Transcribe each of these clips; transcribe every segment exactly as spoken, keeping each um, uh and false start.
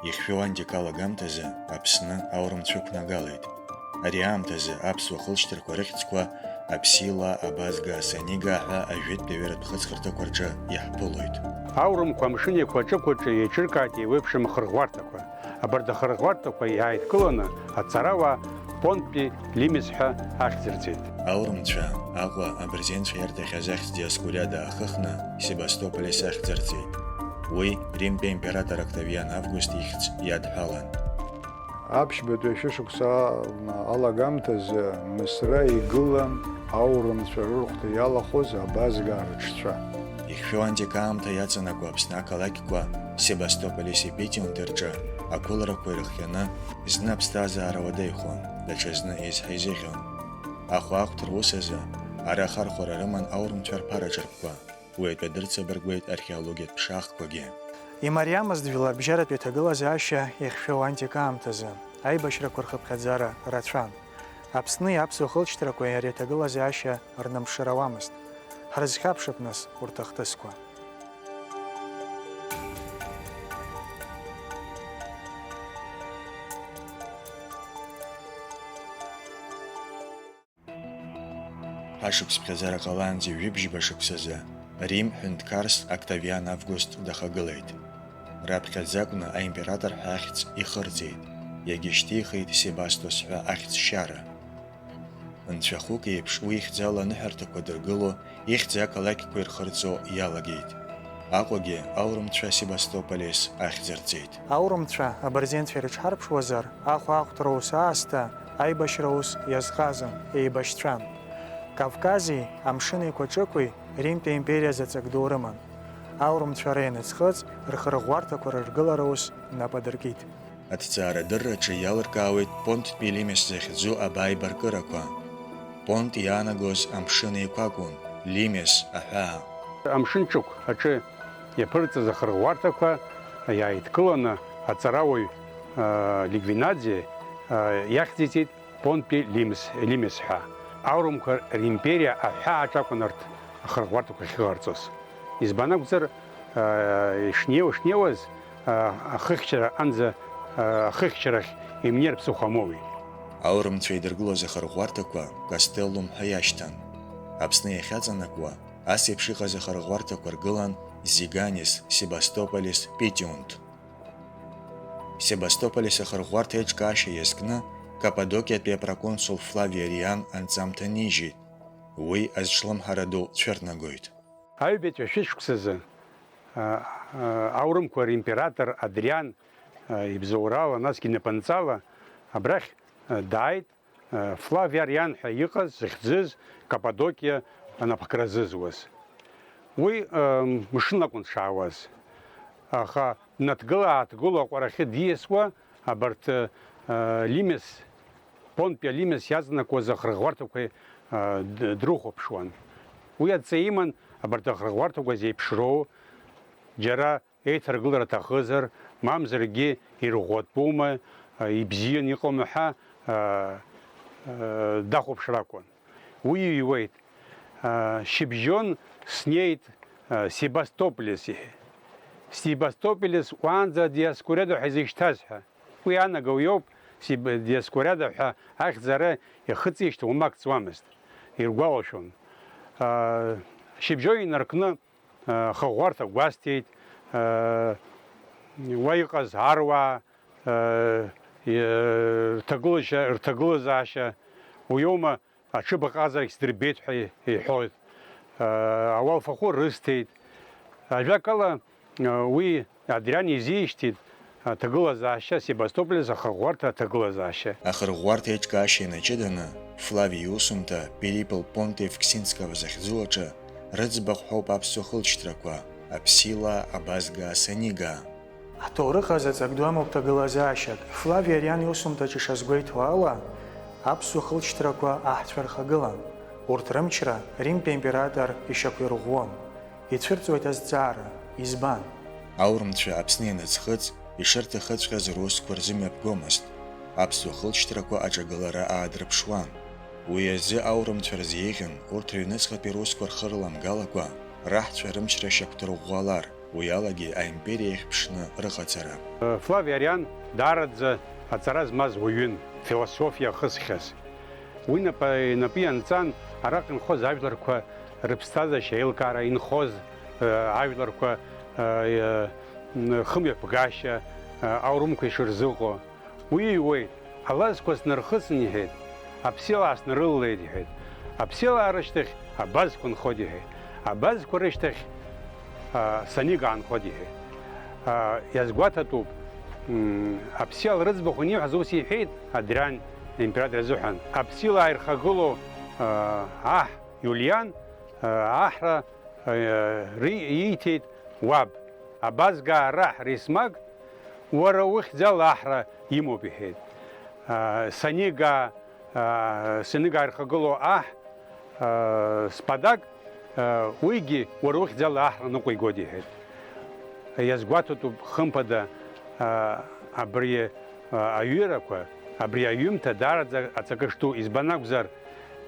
Ихьшәоу антикалагамҭазы Аԥсны аурымцәа ықәнагалеит. Ари аамҭазы аԥсуа хылҵшьҭрақәа рыхьӡқәа Аԥсилаа, Абазгаа, Санигаа ҳәа ажәытәтәи аҩыратә хыҵхырҭақәа рҿы иаҳԥылоит. Аурымқәа амшын еиқәаҿықәаҿы еиҿыркааит еиуеиԥшым ахырӷәӷәарҭақәа. Абарҭ ахырӷәӷәарҭақәа иааидкыланы аҵарауаа Понтәи Лимес ҳәа ахьӡырҵеит. Аурымцәа Аҟәа абырзенцәа иарҭахьаз ахьӡ Диоскуриада аахыхны Себастополис ахьӡырҵеит. Уи Римтәи аимператор Октавиан Август ихьӡ иадҳәалан. Аԥшьбатәи ашәышықәса алагамҭазы Мысра игылан аурымцәа рырхәҭа иалахәыз абазгаа рыҽцәа. Ихьшәоу антика аамҭа иаҵанакуа Аԥсны ақалақьқәа Себастополиси Питиунти рҿы ақәыларақәа ирыхианы, зны аԥсҭазаара уадаҩхон, даҽазны еизҳа изыӷьон. Ахәаахәҭра ус азы ара ахархәара рыман аурымцәа рԥараҿырԥқәа. Уи атәы дырҵабыргуеит археологиатә ԥшаахқәагьы. Имариамызт жәларбжьаратәи аҭагылазаашьа иахьшәоу антика аамҭазы аибашьрақәа рхыԥхьаӡара рацәан. Аԥсни аԥсуа хылҵшьҭрақәеи ари аҭагылазаашьа рнымԥшыр ауамызт. Ҳрызхьаԥшып, нас, урҭ ахҭысқәа. Ҳашықәс ԥхьаӡара ҟалаанӡа ҩажәи бжьба шықәсазы Рим ҳәынҭқарс Октавиан Август дахагылеит. Раԥхьаӡа акәны аимператор ҳәа ахьӡ ихырҵеит, иагьышьҭихит Себастос ҳәа ахьӡшьара. Нцәахәык еиԥш уи ихьӡала аныҳәарҭақәа дыргыло, ихьӡ ақалақьқәа ирхырҵо иалагеит. Аҟәагьы аурымцәа Себастополис ахьӡырҵеит. Аурымцәа абырзенцәа ирыҽҳарԥшуазар, ахәаахәҭра ус аасҭа аибашьра ус иазҟазан, еибашьцәан. Кавкази Амшын Еиқәаҿықәи Римтәи аимпериа заҵак ду рыман. Аурымцәа реиныӡхыҵ рхырӷәӷәарҭақәа рыргылара ус нап адыркит. Аҭҵаарадырраҿы иалыркаауеит Понттәи Лимес захьӡу абааибаркырақәа. Понт иаанагоз Амшын Еиқә акәын, Лимес аҳәаа. Амшын Ҿықә аҿы иаԥырҵаз ахырӷәӷәарҭақәа иааидкыланы аҵарауаҩ, аа, Лигвинаӡе, аа, иахьӡиҵеит Понттәи Лимс, Лимес ҳәа. Аурымқәа римпериа аҳәаа аҿакәын арҭ ахырӷәӷәарҭақәа ахьыҟарҵоз. Избан акәзар, аа, ишнеиуа-шнеиуаз, аа, ахыхьчара анӡа, аа, ахыхьчарахь имнеир ԥсыхәа амоуит. Аурымцәа идыргылоз ахырӷәӷәарҭақәа Кастеллум ҳәа иашьҭан. Аԥсны иахьаҵанакуа, ас еиԥш иҟаз ахырӷәӷәарҭақәа ргылан Зиганис, Себастополис, Питиунт. Себастополис ахырӷәӷәарҭа еиҿкаашьа иазкны Каппадокиатәи апроконсул Флавиа Ариан анҵамҭа нижьит. Уи азҿлымҳара ду цәырнагоит. Аҩбатәи ашәышықәсазы, а, а, аурымқәа римператор Адриан, а, ибзоурала, насгьы инапынҵала абрахь, а, дааит, а, Флавиа Ариан ҳәа иҟаз, зыхьӡыз, Каппадокиа анапхгара зызуаз. Уи, а, мшынла акәын дшаауаз. Аха днаҭгыла-ааҭгыло аҟәарахьы диасуа, абарҭ, а, Лимес, Понтәи Лимес иаҵанакуаз ахырӷәӷәарҭақәа, а, д-, дрыхәаԥшуан. Уи адҵа иман абарҭ ахырӷәӷәарҭақәа зеиԥшроу, џьара еиҭаргылара аҭахызар, мамзаргьы ирӷәӷәатәума, а, ибзиан иҟоума ҳәа, а, а, дахәаԥшыр акәын. Уи иҩуеит. А, шьыбжьон снеит, а, Себастополис, иҳәеит. Себастополис уаанӡа Диоскуриада ҳәа изышьҭаз ҳәа. Уи анаго иоуп, Сиб-, Диоскуриада ҳәа ахьӡ ара ихыҵижьҭеи уамак ҵуамызт, иргәалашәон. А, шьыбжьон инаркны, а, хыӷәӷәарҭа гәасҭеит, а, уа иҟаз аруаа, а, и-, рҭагылашьа, рҭагылазаашьа, уиоума аҽыбӷаҟазарахь сдырбеит ҳәа иҳәоит. Ауалфахәы рысҭеит. Ажәакала, уи Адриан изишьҭит аҭагылазаашьа, Себастополис ахырӷәӷәарҭа аҭагылазаашьа. Ахырӷәӷәарҭа еиҿкаашьа инаҷыданы, Флави иусумҭа Перипл Понтиф Ксинскава захьӡу аҿы рыӡбахә ҳәоуп аԥсуа хылҵшьҭрақәа, Аԥсилаа, Абазгаа, Санигаа. Ҳҭоурых азы ҵак ду амоуп ҭагылазаашьак. Флави Ариан иусумҭаҿы ишазгәеиҭо ала, аԥсуа хылҵшьҭрақәа аҳцәа рхагылан. Урҭ рымчра Римтәи аимператор ишьақәирӷәӷәон. Ицәырҵуеит азҵаара, избан? Аурымцәа Аԥсны ианыӡхыҵ, ишырҭахыҵәҟьаз русқәа рзымҩаԥгомызт, аԥсуа хылҵшьҭрақәа аҿагылара аадырԥшуан. Уи азы аурымцәа рзеиӷьын урҭ рыҩныҵҟатәи русқәа рхы рламгалакәа, раҳцәа рымчра шьақәдырӷәӷәалар, Уи алагьы аимпериа иахьԥшны рыҟаҵара. Флавиариан даараӡа аҵара змаз уаҩын, философиа ахысхьаз. Уи напы, инапы ианҵан, араҟа инхоз ажәларқәа рыԥсҭазашьа аилкаара, инхоз, э, ажәларқәа, э, э, хымҩаԥгашьа, э, аурымқәа ишырзыҟоу. Уи иҩуеит, алазқәа снархысын, иҳәеит, аԥсилаа снарылалеит, иҳәеит. Аԥсилаа рышьҭахь абазқәа нхоит, иҳәеит. Абазқәа рышьҭахь, а, Санига аанхоит, иҳәеит. А, иазгәаҭатәуп, м, аԥсилаа рыӡбахә аниҳәаз ус иҳәеит, Адриан император изыҳәан. Аԥсилаа ирхагылоу, а, аҳ Иулиан, а, аҳра, а, ри-, ииҭеит уаб. Абазгаа раҳ Рисмаг, уара ухьӡала аҳра имоуп, иҳәеит. А, Санига, а, Санига ирхагылоу аҳ, а, Спадаг, а, уигьы уара ухьӡала аҳра ныҟәигоит, иҳәеит. Иазгәаҭатәуп, хымԥада, а, абри, а, аҩырақәа, абри аҩымҭа даараӡа аҵакы шду, избан акәзар,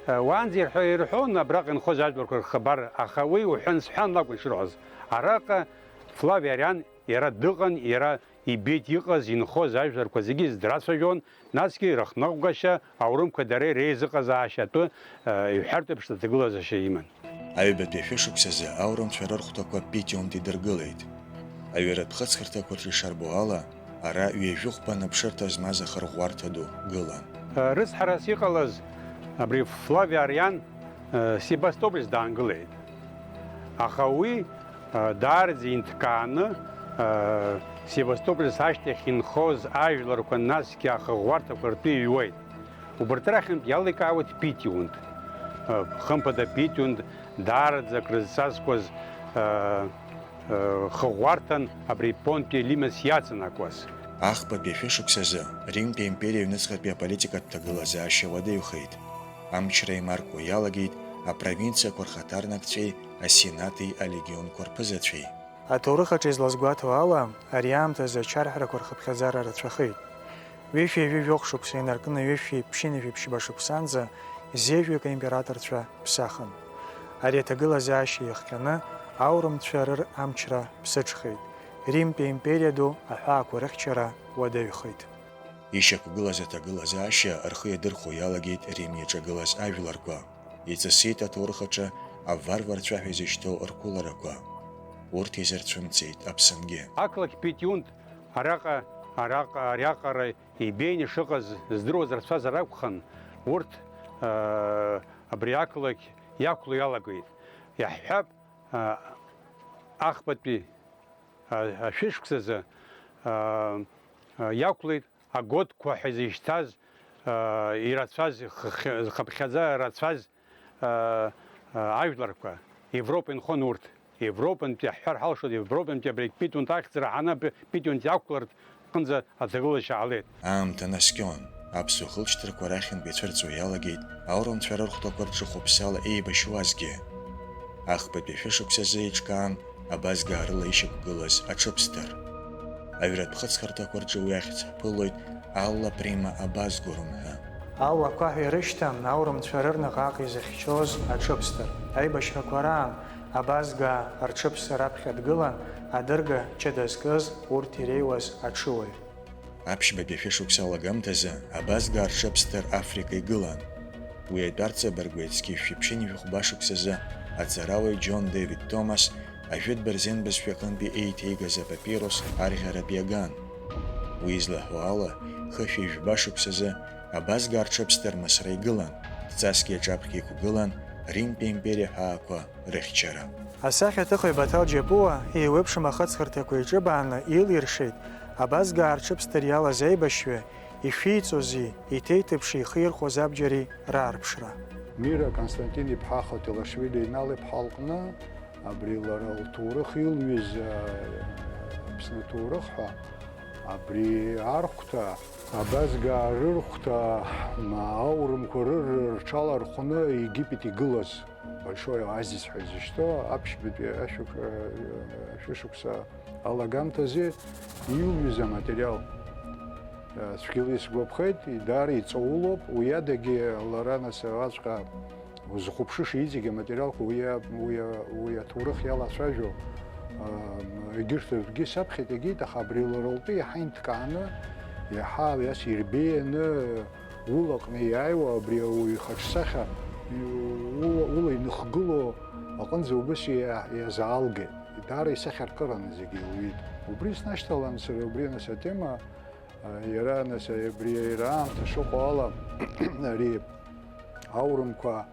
а, уаанӡа ирҳәо-, ирҳәон абраҟа инхоз ажәларқәа рхабар, аха уи уҳәан-сҳәан лакәын ишырҳәоз. Араҟа Флавиариан иара дыҟан, иара ибеит иҟаз, инхоз ажәларқәа зегьы издрацәажәон, насгьы рыхныҟәгашьа, аурымқәа дара иреизыҟазаашьа атәы, э, иҳәартә еиԥш аҭагылазаашьа иман. Аҩбатәи ашәышықәсазы аурымцәа рырхәҭақәа Питиунт идыргылеит. Аҩратә хыҵхырҭақәа рҿы ишарбо ала, ара ҩажәи хәба наԥшырҭа змаз ахырӷәӷәарҭа ду гылан. Э, рыцҳарас иҟалаз абри Флавиариан, э, Себастопольс даангылеит. Аха уи, э, даараӡа инҭкааны, э, Себастопольс ашьҭахь инхоз ажәларқәа, насгьы ахыӷәӷәарҭақәа ртәы иҩуеит. Убарҭ рахьынтә иаликаауеит Питиунт. Э, хымԥада, Питиунт даараӡа акрызҵазкуаз, э, э, хыӷәӷәарҭан абри Понтиа Лимас иаҵанакуаз. Ахԥатәи ашәышықәсазы Римтәи аимпериа аҩныҵҟатәи аполитикатә ҭагылазаашьа уадаҩхеит. Амчра еимаркуа иалагеит апровинциақәа рхаҭарнакцәеи асенати алегионқәа рԥызацәеи. Аҭоурых аҿы излазгәаҭоу ала, ари аамҭазы ачарҳәрақәа рхыԥхьаӡара рацәахеит. Ҩышәи ҩажәи жәохә шықәса инаркны ҩышәи ԥшьынҩажәи ԥшьба шықәсанӡа зежәҩык аимператорцәа ԥсахын. Ари аҭагылазаашьа иахҟьаны аурымцәа рыр амчра ԥсыҽхеит. Римтәи аимпериа ду аҳәаақәа рыхьчара уадаҩхеит. Ишьақәгылаз аҭагылазаашьа рхы иадырхәо иалагеит Рим иаҿагылаз ажәларқәа. Иҵысит аҭоурых аҿы аварварцәа ҳәа изышьҭоу рқәыларақәа. Урҭ изырцәымцеит Аԥсынгьы. Ақалақь Питиунт араҟа, араҟа, ариаҟара ибеины ишыҟаз здыруаз рацәазар акәхын, урҭ, аа, абри ақалақь иақәло иалагеит. Иаҳҳәап, аа, ахԥатәи, аа, ашәышықәсазы, аа, аа, иақәлеит аготқәа ҳәа изышьҭаз, аа, ирацәаз, хыхь-, хыԥхьаӡа рацәаз, аа, аа, ажәларқәа, Европа инхон урҭ. Европантәи, ҳҳәар ҳалшоит, Европантәи абри Питиунт ахьӡ раҳаны абри Питиунт иақәлартә аҟынӡа аҭагылазаашьа ҟалеит. Аамҭа наскьон, аԥсуа хылҵшьҭрақәа рахьынтә ицәырҵуа иалагеит аурымцәа рырхәҭақәа рҿы хәыԥсала еибашьуазгьы. Ахԥатәи ашәышықәсазы еиҿкаан абазгаа рыла ишьақәгылаз аҽыԥсҭар. Аҩратә хыҵхырҭақәа рҿы уи ахьӡ ҳԥылоит Алла Прима абазгурум ҳәа. Алла ақәаҳәа ирышьҭан, аурымцәа рырнаҟ-ааҟ изыхьчоз аҽыԥсҭар. Аибашьрақәа раан абазгаа рҽыԥсҭа раԥхьа дгылан адырга ҷыда зкыз урҭ иреиуаз аҽыуаҩ. Аԥшьбатәи ашәышықәса алагамҭазы абазгаа рҽыԥсҭар Африка игылан. Уи атәарҭа Баргәеицқьи шәи ԥшьынҩажәи хәба шықәсазы аҵарауаҩ Џьон Дэвид Томас ажәытә бырзен бызшәаҟынтәи еиҭеигаз апапирус арӷьаратә иаган. Уи излаҳәо ала, хышәи жәба шықәсазы абазгаа рҽыԥсҭар Мысра игылан, дҵасгьы аҿаԥхьа иқәгылан Римтәи аимпериа ҳәаақәа рыхьчара. Асахьаҭыхҩы Баҭал Џьапуа еиуеиԥшым ахыҵхырҭақәа иҿыбааны илиршеит абазгаа рҽыԥсҭар иалаз аибашьҩы ишиҵози иҭеиҭыԥши ихирхәоз абџьари раарԥшра. Мира Константин-иԥҳа Хотелашвили Инал-иԥҳа лҟны абри лара лҭоурых илҩыз, а, Аԥсны аҭоурых ҳәа, абри архәҭа, абазгаа рырхәҭа, ма, аурымқәа рыр-, рҽалархәны Египет игылаз, Большой оазис ҳәа изышьҭоу, аԥшьбатәи ашәышықә-, а, ашәышықәса алагамҭазы илҩыз аматериал, а, цәгьала исгәаԥхеит, даара иҵаулоуп, уи адагьы лара нас араҟа узыхәаԥшыша иҵегь аматериалқәа уи а-, уи а-, уи аҭоурых иалацәажәо, а, Егьырҭ ртәгьы саԥхьеит, егьит, аха абри лара лтәы иаҳа инҭкааны, иаҳа ас ирбеианы, улаҟны иааиуа абри ауаҩы ихаҿсахьа, ула, ула иныхгыло аҟынӡа убыс иа-, иазаалгеит. Даара исахьаркыраны зегьы илҩит. Убри снашьҭалан сара убри, нас, атема, а, иара, нас, абри иара аамҭа шыҟоу ала, ари аурымқәа,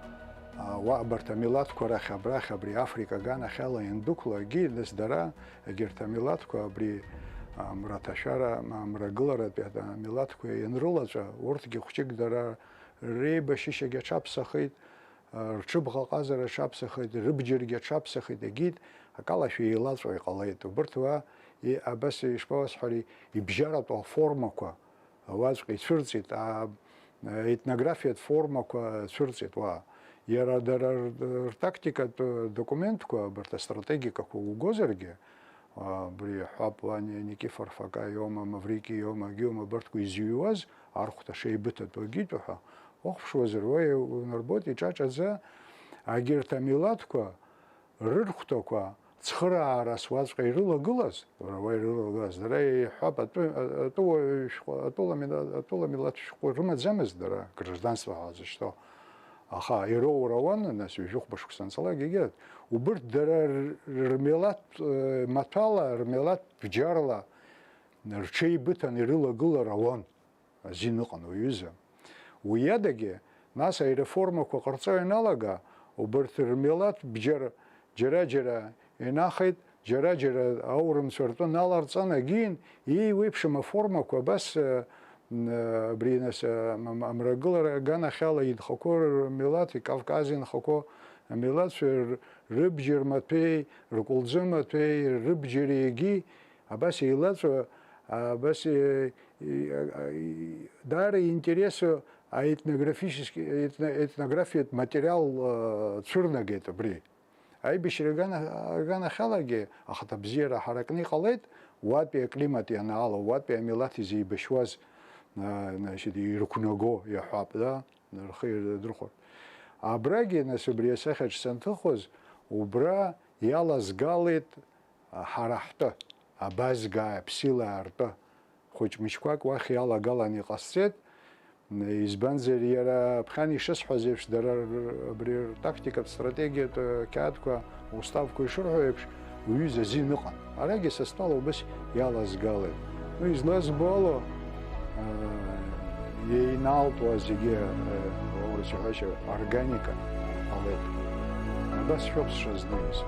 а, уа абарҭ амилаҭқәа рахь, абрахь, абри Африка аганахьала иандәықәлагьы, нас дара, егьырҭ амилаҭқәа абри, а, мраҭашәара, м-, мрагыларатәи амилаҭқәа ианрылаҵәа, урҭгьы хәҷык дара реибашьышьагьы аҽаԥсахит, а, рҽыбӷаҟазара аҽаԥсахит, рыбџьаргьы аҽаԥсахит, егьит, акалашәа еилаҵәо иҟалеит. Убырҭ уа, и-, абас ишԥауасҳәари, ибжьаратәу аформақәа, уаҵәҟьа ицәырҵит, а, етнографиатә формақәа цәырҵит уа. Иара дара р-, ртактикатә документқәа, абарҭ астратегикақәа угозаргьы, а, абри ҳәап, уа Ни-, Никифор Фака иоума, Маврики иоума, егьиума, абарҭқәа изыҩуаз, архәҭа шеибыҭатәу агьитәу ҳәа, уахәаԥшуазар, уа унарбоит иҿаҿаӡа, агьырҭ амилаҭқәа рырхәҭақәа цхыраарас уаҵәҟьа ирылагылаз, уара уа ирылагылаз, дара иҳәап, атәы-, атәыуаҩ шәҟәы, атәыла мила-, атәыла милаҭ шәҟәы рымаӡамызт дара, гражданство ҳәа зышьҭоу. Аха ироур ауан, нас, ҩажәихәба шықәса анҵалак, егьырҭ, убырҭ дара р-, рмилаҭ, э, маҭәала, рмилаҭ бџьарла рҽеибыҭан ирылагылар ауан. Азин ыҟан, уҩыза. Уи адагьы, нас ареформақәа ҟарҵо ианалага, убарҭ рмилаҭ бџьар-, џьара-џьара инахеит, џьара-џьара аурымцәа ртәы наларҵан, агьин, еиуеиԥшым аформақәа абас, э, н-, абри, нас, э, ам-, амрагылара аганахьала инхақәоу рмилаҭ, Кавказ инхақәоу амилаҭцәа р-, рыбџьар маҭәеи, ркәылӡы маҭәеи, рыбџьар егьи, абас еилаҵәо, абас, э, и-, а-, и-, даара иинтересу аетнографический, етно-, етнографиатә материал, э, цәырнагеит абри. Аибашьра агана-, аганахьалагьы ахаҭабзиара ҳаракны иҟалеит, уатәи аклимат ианаало, уатәи амилаҭ изеибашьуаз, э, значит, ирықәнаго, иаҳәап, да, рхы ирдырхәарц. Абрагьы, нас, убри асахьаҿ санҭыхоз, убра иалазгалеит, а, ҳара ҳтәы, абазгаа, аԥсилаа ртәы. Хәыҷ-мыҷқәак уахь иалагалан иҟасҵеит, избанзар, иара ԥхьан ишысҳәаз еиԥш, дара р-, абри ртактикатә, стратегиатә, э, қьаадқәа, уставқәа ишырҳәо еиԥш, уҩыза азин ыҟан. Арагьы са стәала убас иалазгалеит. Ну, излазбо ала, э, еинаалтуа зегьы, э, аурыс иҳәашьа, органика ҟалеит. Абас шәоуп сшазнеиз.